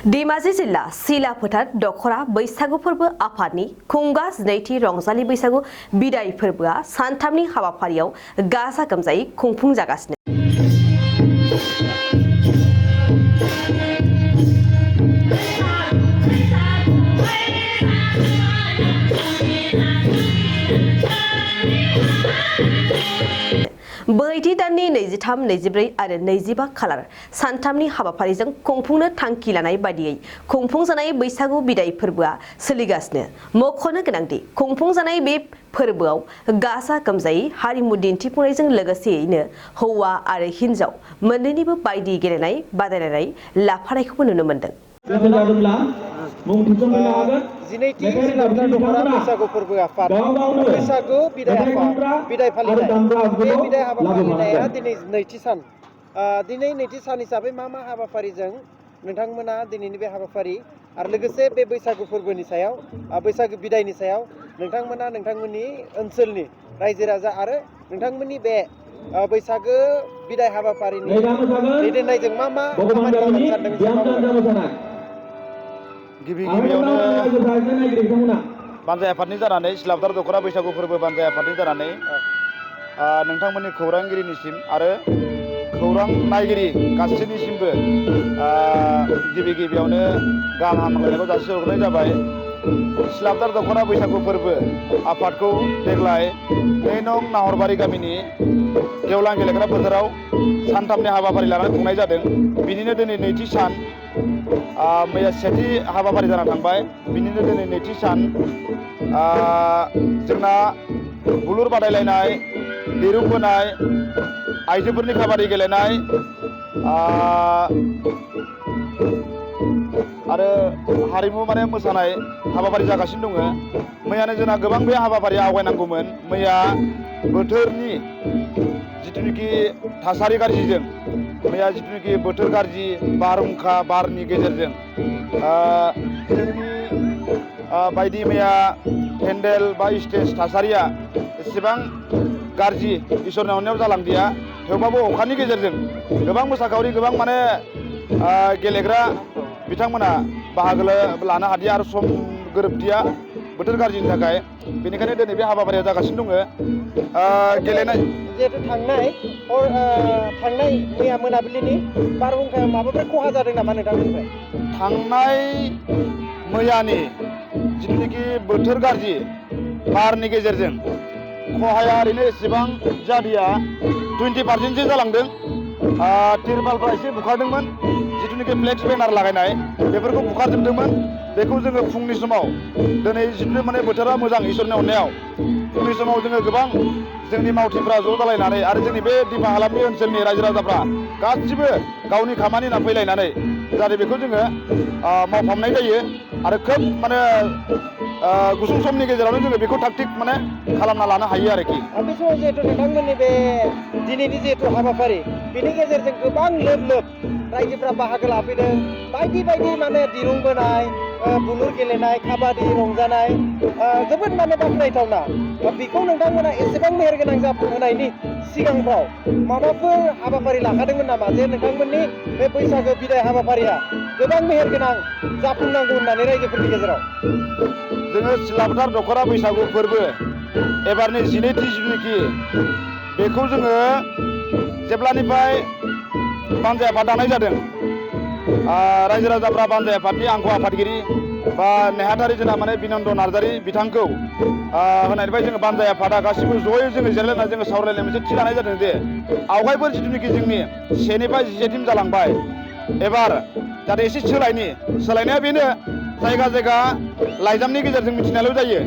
धेमाजि जिल्ला सिला फोथार दखरा बैसागु फोरबो आफादनि खुंगा 12थि रंजालि बैसागु बिदाय फोरबोआ सानथामनि हाबाफारियाव गाजा गोमजायै खुंफुंजागासिनो। बैथि दाननि 23, 24 आरो 25 खालार सानथामनि हाबाफारिजों खुंफुंनो थांखि लानाय बायदियै खुंफुंजानाय बैसागु बिदाय फोरबोआ सोलिगासिनो। मख'नो गोनांदि खुंफुंजानाय बे फोरबोआव गाजा गोमजायै हारिमु दिन्थिफुंनायजों लोगोसेयैनो हौवा आरो हिन्जाव मोन्नैनिबो बायदि गेलेनाय बादायलायनाय लाफानायखौबो नुनो मोन्दों। जिनैथि जिल्ला दखरा बैसागु फोरबो आफाद बैसागु बिदाय फालिनाय बे बिदाय हाबा फालिनाया दिनै नैथि सान। दिनै नैथि सान हिसाबै मा हाबाफारिजों नोंथांमोना दिनैनि बे हाबाफारि आरो लोगोसे बे बैसागु फोरबोनि सायाव बैसागु बिदायनि सायाव नोंथांमोना नोंथांमोननि ओनसोलनि रायजो राजा आरो नोंथांमोननि बे बैसागु बिदाय हाबाफारिनि दैदेननायजों मा खामानि मावनो सानदों? गिबियावनो बानजाय आफादनि जानानै सिलाफोथार दखरा बैसागु फोरबो बानजाय आफादनि जानानै नोंथांमोननि खौरांगिरिनिसिम आरो खौरां नायगिरि गासैनिसिमबो गिबियावनो गाहाम हामलायनायखौ जासिहरनाय जाबाय। सिलाफोथार दखरा बैसागु फोरबो आफादखौ देग्लाय 2 नं नाहरबारि गामिनि गेवलां गेलेग्रा फोथाराव सानथामनि हाबाफारि लानानै खुंनाय जादों। बिनिनो दिनै नैथि सान। मैया सेथि हाबाफारि जाना थांबाय, बिनिनो दिनै नैथि सान। जोंना बुलुर बादायलायनाय, दिरुं बोनाय, आइजोफोरनि काबादि गेलेनाय आरो हारिमु मोसानाय हाबाफारि जागासिनो दङ। मैयानो जोंना गोबां बे हाबाफारिया आवगायनांगौमोन। मैया बोथोरनि जिथुनिखि थासारि गाज्रिजों मैया जिथुनिखि बोथोर गाज्रि बारहुंखा बारनि गेजेरजों जोंनि बायदि मैया पेन्डेल बा स्टेज थासारिया एसेबां गाज्रि इसोरनि अननायाव जालांदिया। थेवबाबो अखानि गेजेरजों गोबां मोसाखावरि गोबां गेलेग्रा बिथांमोना बाहागो लानो हादिया आरो सम गोरोबदिया बोथोर गाज्रिनि थाखाय। बेनिखायनो दिनै बे हाबाफारिया जागासिनो दङ। गेलेनाय जिहेतु थांनाय मैया मोनाबिलिनि बारहुंखायाव माबाफोर खहा जादों नामा नोंथांनिफ्राय? थांनाय मैयानि जिथुनिखि बोथोर गाज्रि बारनि गेजेरजों खहाया ओरैनो एसेबां जादिया 20% जालांदों। तिरपालफ्रा एसे बुखारदोंमोन, जिथुनिखि फ्लेक्स बेनार लागायनाय बेफोरखौ बुखारजोबदोंमोन। बेखौ जोङो फुंनि समाव दिनै जिथु बोथोरा मोजां इसोरनि अननायाव फुंनि समाव जोङो गोबां जोंनि मावथिफ्रा ज' जालायनानै आरो जोंनि बे दिमा हालामनि ओनसोलनि रायजो राजाफ्रा गासिबो गावनि खामानि होनना फैलायनानै जाहाथे बेखौ जोङो मावफामनाय जायो आरो खोब गुसुं समनि गेजेरावनो जोङो बेखौ थाग थिग खालामना लानो हायो आरोखि। बे समाव जिहेतु नोंथांमोननि बे दिनैनि जिहेतु हाबाफारि बेनि गेजेरजों गोबां लोब रायजोफ्रा बाहागो लाफैदों। बायदि दिरुं बोनाय, बुलुर गेलेनाय, काबादि रंजानाय जोबोद बाख्नायथावना। बेखौ नोंथांमोना एसेबां मेहेरगोनां जाफुंहोनायनि सिगांफ्राव माबाफोर हाबाफारि लाखादोंमोन नामा जे नोंथांमोननि बे बैसागो बिदाय हाबाफारिया गोबां मेहेरगोनां जाफुंनांगौ होननानै रायजोफोरनि गेजेराव? जोङो सिलाफोथार दखरा बैसागु फोरबो एबारनि 12थि जिनिखि बेखौ जोङो जेब्लानिफ्राय बानजाय आफाद दानाय जादों, रायजो राजाफ्रा बानजाय आफादनि आंखौ आफादगिरि बा नेहाथारि जोंना बिनन्द नार्जारि बिथांखौ होनायनिफ्राय जोङो बानजाय आफादा गासिबो जयै जोङो जिरायलायनानै जोङो सावरायलायनाय मोनसे थि लानाय जादों जे आवगायफोर जिथुनिखि जोंनि 1निफ्राय 10सिम जालांबाय, एबार जाहाथे एसे सोलायनाया बेनो जायगा लाइजामनि गेजेरजों मिथिनायल' जायो।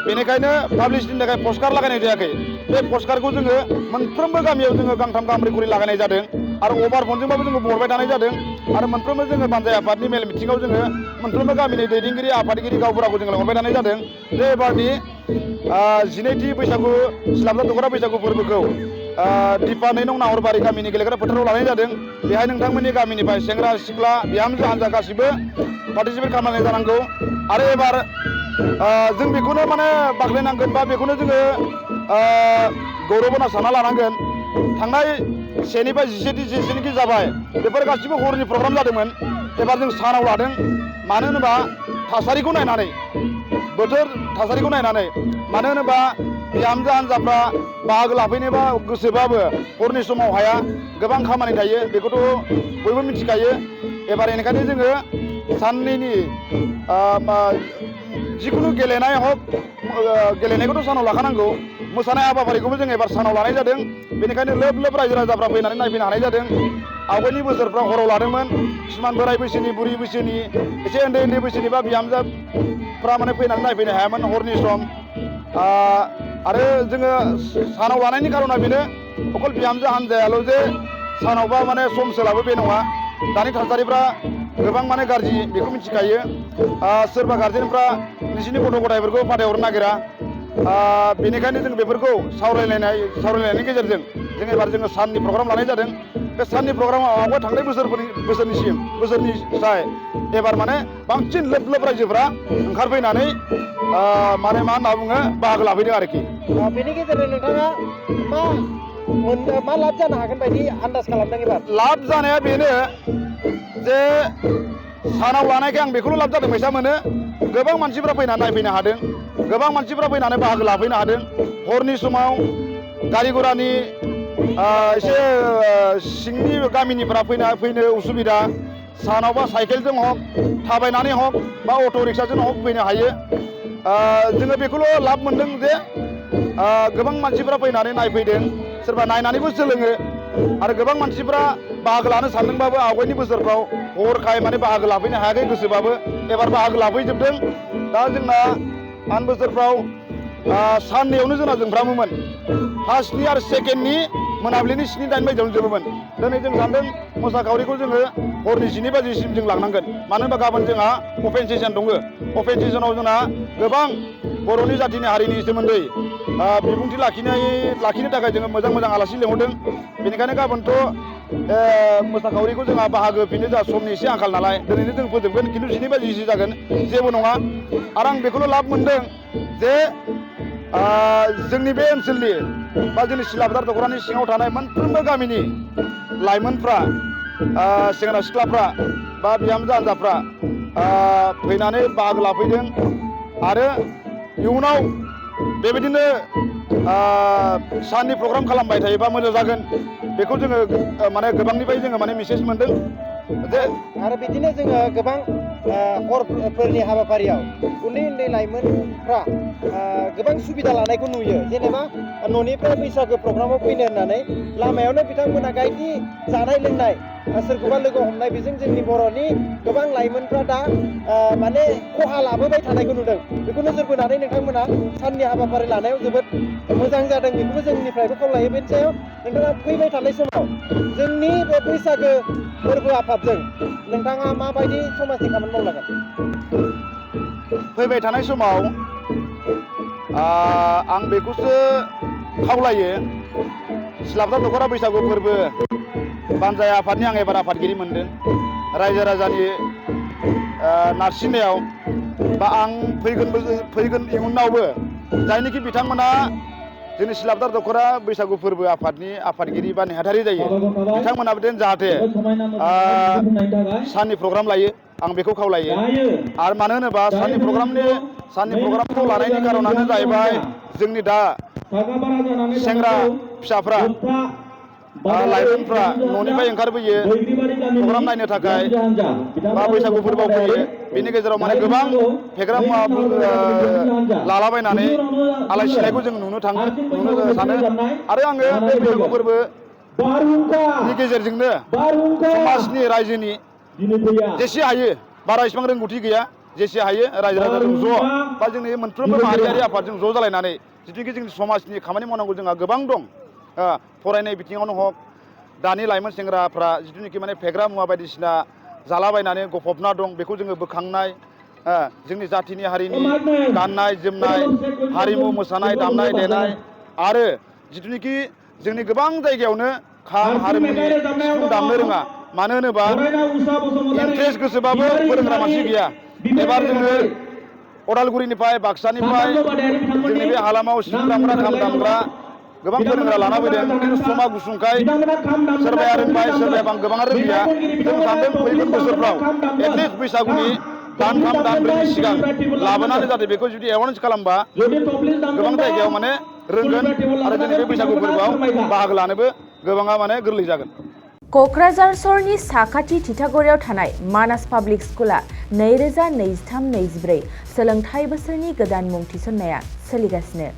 बेनिखायनो पाब्लिसिटिनि थाखाय पस्टार लागायनाय जायाखै। बे पस्टारखौ जोङो मोनफ्रोमबो गामियाव जोङो गांथाम गांब्रै खरि लागायनाय जादों आरो अभारफनजोंबाबो जोङो बहरबाय थानाय जादों। आरो मोनफ्रोमबो जोङो बानजाय आफादनि मेल मिथिङाव जोङो मोनफ्रोमबो गामिनि दैदेनगिरि आफादगिरि गावबुराखौ जोङो लेंहरबाय थानाय जादों जे एबारनि 12थि बैसागु सिलाफोथार दखरा बैसागु फोरबोखौ दिपा 2 नं नाहरबारि गामिनि गेलेग्रा फोथाराव लानाय जादों। बेहाय नोंथांमोननि गामिनिफ्राय सेंग्रा सिख्ला बिहामजो हान्जा गासिबो पार्टिसिपेट खालामनाय जानांगौ। आरो एबार जों बेखौनो बाख्नायनांगोन बा बेखौनो जोङो गौरब होना सानना लानांगोन। थांनाय 1निफ्राय 10 जेसेनोखि जाबाय बेफोर गासिबो हरनि प्रग्राम जादोंमोन। एबार जों सानाव लादों मानो होनोबा थासारिखौ नायनानै बोथोर थासारिखौ नायनानै मानो होनोबा बिहामजो हान्जाफ्रा बाहागो लाफैनोबा गोसोबाबो हरनि समाव हाया गोबां खामानि थायो बेखौथ' बयबो मिथिखायो एबार बेनिखायनो जोङो साननैनि जिखुनु गेलेनाय हक गेलेनायखौथ' सानाव लाखानांगौ मोसानाय हाबाफारिखौबो जों एबार सानाव लानाय जादों बेनिखायनो लोब लोब रायजो राजाफ्रा फैनानै नायफैनो हानाय जादों आवगायनि बोसोरफ्राव हराव लादोंमोन किसुमान बोराय बैसोनि बुरि बैसोनि एसे उन्दै उन्दै बैसोनि बा बिहामजोफ्रा माने फैनानै नायफैनो हायामोन हरनि सम आरो जोङो सानाव लानायनि खारना बेनो अकल बिहामजो हान्जायाल' जे सानावबा माने सम सोलाबो बे नङा दानि थासारिफ्रा गोबां माने गाज्रि बेखौ मिथिखायो सोरबा गारजेनफ्रा निजिनि गथ' गथायफोरखौ फाथायहरनो नागिरा बेनिखायनो जों बेफोरखौ सावरायलायनायनि गेजेरजों जों एबार जोङो साननि प्रग्राम लानाय जादों बे साननि प्रग्रामाव आवगाय थांनाय बोसोरनिफ्राय एबार माने बांसिन लोब लोब रायजोफ्रा ओंखारफैनानै माने मा होनना बुङो बाहागो लाफैदों आरोखि बेनि गेजेरजों नोंथाङा मा लाब जानो हागोन बायदि आन्दाज खालामदों एबार लाब जानाया बेनो जे सानाव लानायखाय आं बेखौल' लाब जादों फैसा मोनो गोबां मानसिफ्रा फैनानै नायफैनो हादों गोबां मानसिफ्रा फैनानै बाहागो लाफैनो हादों हरनि समाव गारि घरानि एसे सिंनि गामिनिफ्रा फैनो उसुबिदा सानावबा साइकेलजों हक थाबायनानै हक बा अट' रिक्साजों हक फैनो हायो जोङो बेखौल' लाब मोनदों जे गोबां मानसिफ्रा फैनानै नायफैदों सोरबा नायनानैबो सोलोङो आरो गोबां मानसिफ्रा बाहागो लानो सानदोंबाबो आवगायनि बोसोरफ्राव हरखाय माने बाहागो लाफैनो हायाखै गोसोबाबो एबार बाहागो लाफैजोबदों दा जोंना आन बोसोरफ्राव साननैयावनो जोंना जोंफ्रामोमोन फार्स्टनि आरो सेकेन्डनि मोनाबिलिनि 7-8 बाजियावनो जोबोमोन दिनै जों सानदों मोसाखावरिखौ जोङो हरनि 12 बाजिसिम जों लांनांगोन मानो होनबा गाबोन जोंहा अपेन सेसन दङ अपेन सेसनाव जोंना गोबां बर'नि जाथिनि हारिनि सोमोन्दै बिबुंथि लाखिनो थाखाय जोङो मोजां मोजां आलासि लिंहरदों बेनिखायनो गाबोनथ' मोसाखावरिखौ जोंहा बाहागो होफिननो जोंहा समनि एसे आंखाल नालाय दिनैनो जों फोजोबगोन खिन्थु 12 बाजिसो जागोन जेबो नङा आरो आं बेखौल' लाब मोनदों जे जोंनि बे ओनसोलनि बा जोंनि सिलाफोथार दख'रानि सिङाव थानाय मोनफ्रोमबो गामिनि लाइमोनफ्रा सेंग्रा सिख्लाफ्रा बा बिहामजो हान्जाफ्रा फैनानै बाहागो लाफैदों आरो इयुनाव बेबायदिनो साननि प्रग्राम खालामबाय थायोबा मोजां जागोन बेखौ जोङो माने गोबांनिफ्राय जोङो माने मेसेज मोनदों जे आरो बिदिनो जोङो गोबां हरफोरनि हाबाफारियाव उन्दै उन्दै लाइमोनफ्रा गोबां सुबिदा लानायखौ नुयो जेनेबा न'निफ्राय बैसागो प्रग्रामाव फैनो होननानै लामायावनो बिथांमोना गाइदनि जानाय लोंनाय सोरखौबा लोगो हमनाय बेजों जोंनि बर'नि गोबां लाइमोनफ्रा दा माने खहा लाबोबाय थानायखौ नुदों बेखौ नोजोर बोनानै नोंथांमोना साननि हाबाफारि लानायाव जोबोद मोजां जादों बेखौबो जोंनिफ्रायबो खावलायो बेनि सायाव नोंथाङा फैबाय थानाय समाव जोंनि बे बैसागो फोरबो आफादजों नोंथाङा माबायदि समाजनि खामानि मावलांगोन फैबाय थानाय समाव आं बेखौसो खावलायो सिलाफोथार दख'रा बैसागु फोरबो बानजाय आफादनि आं एबार आफादगिरि मोनदों रायजो राजानि नारसिननायाव बा आं फैगोन इयुनावबो जायनोखि बिथांमोना जोंनि सिलाफोथार दख'रा बैसागु फोरबो आफादनि आफादगिरि बा नेहाथारि जायो बिथांमोनाबो जाहाथे साननि प्रग्राम लायो आं बेखौ खावलायो आरो मानो होनोबा साननि प्रग्रामखौ लानायनि खारनानो जाहैबाय जोंनि दा सेंग्रा फिसाफ्रा लाइमोनफ्रा न'निफ्राय ओंखारबोयो प्रग्राम नायनो थाखाय बा बैसागु फोरबोआव फैयो बेनि गेजेराव माने गोबां फेग्रा मुवा लालाबायनानै आलाय सिलायखौ जों नुनो सानो आरो आङो बे बैसागु फोरबोनि गेजेरजोंनो समाजनि रायजोनि जेसे हायो बारा इसिबां रोंगौथि गैया जेसे हायो रायजो राजाजों ज' बा जोंनि मोनफ्रोमबो माहारियारि आफादजों ज' जालायनानै जिथुखि जोंनि समाजनि खामानि मावनांगौ जोंहा गोबां दं फरायनाय बिथिङावनो हक दानि लाइमोन सेंग्राफ्रा जिथुनिखि माने फेग्रा मुवा बायदिसिना जालाबायनानै गफबना दं बेखौ जोङो बोखांनाय जोंनि जाथिनि हारिनि गाननाय जोमनाय हारिमु मोसानाय दामनाय देनाय आरो जिथुनिखि जोंनि गोबां जायगायावनो खाम हारिमुनि सिफुं दामनो रोङा मानो होनोबा इन्ट्रेस्ट गोसोबाबो फोरोंग्रा मानसि गैया एबार जोङो अदालगुरिनिफ्राय बाक्सानिफ्राय जोंनि बे हालामाव सिफुं दामग्रा खाम दामग्रा गोबां फोरोंग्रा लाना फैदों खिन्थु समा गुसुंखाय सोरबाया रोंबाय सोरबाया गोबाङा रोंलिया जों सानदों फैगोन बोसोरफ्राव एटलिस्ट बैसागुनि दानथाम दानब्रैनि सिगां लाबोनानै जाहाथे बेखौ जुदि एवारनेस खालामबा गोबां जायगायाव माने रोंगोन आरो जोंनि बे बैसागु फोरबोआव बाहागो लानोबो गोबाङा माने गोरलै जागोन। क'क्राझार सहरनि साखाथि थिथागुरियाव थानाय मानास पाब्लिक स्कुला 2023-24 सोलोंथाइ बोसोरनि गोदान मुं थिसननाया सोलिगासिनो।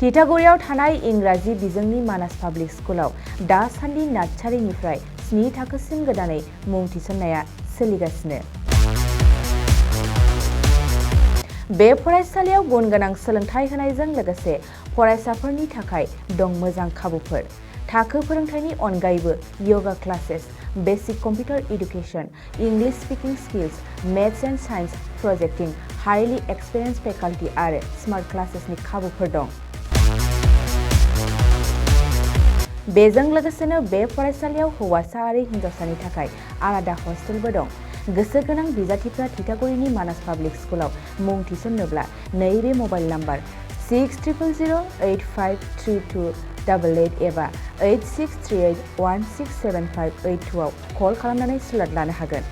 थिथागुरियाव थानाय इंराजि बिजोंनि मानास पाब्लिक स्कुलाव दासान्दि नार्सारिनिफ्राय 7 थाखोसिम गोदानै मुं थिसननाया सोलिगासिनो। बे फरायसालियाव गुन गोनां सोलोंथाइ होनायजों लोगोसे फरायसाफोरनि थाखाय दं मोजां खाबुफोर। थाखो फोरोंथायनि अनगायैबो yoga classes, basic computer education, English speaking skills, maths and science projecting, highly experience faculty आरो स्मार्ट क्लासेसनि खाबुफोर दं। बेजों लोगोसेनो बे फरायसालियाव हौवासा आरो हिन्जावसानि थाखाय आलादा हस्टेलबो दं। गोसो गोनां बिजाथिफ्रा थिथागुरिनि मानास पाब्लिक स्कुलाव मुं थिसन्नोब्ला नैबे मबाइल नाम्बार 6000853288 एबा 8638167582 आव कल खालामनानै स्लट लानो हागोन।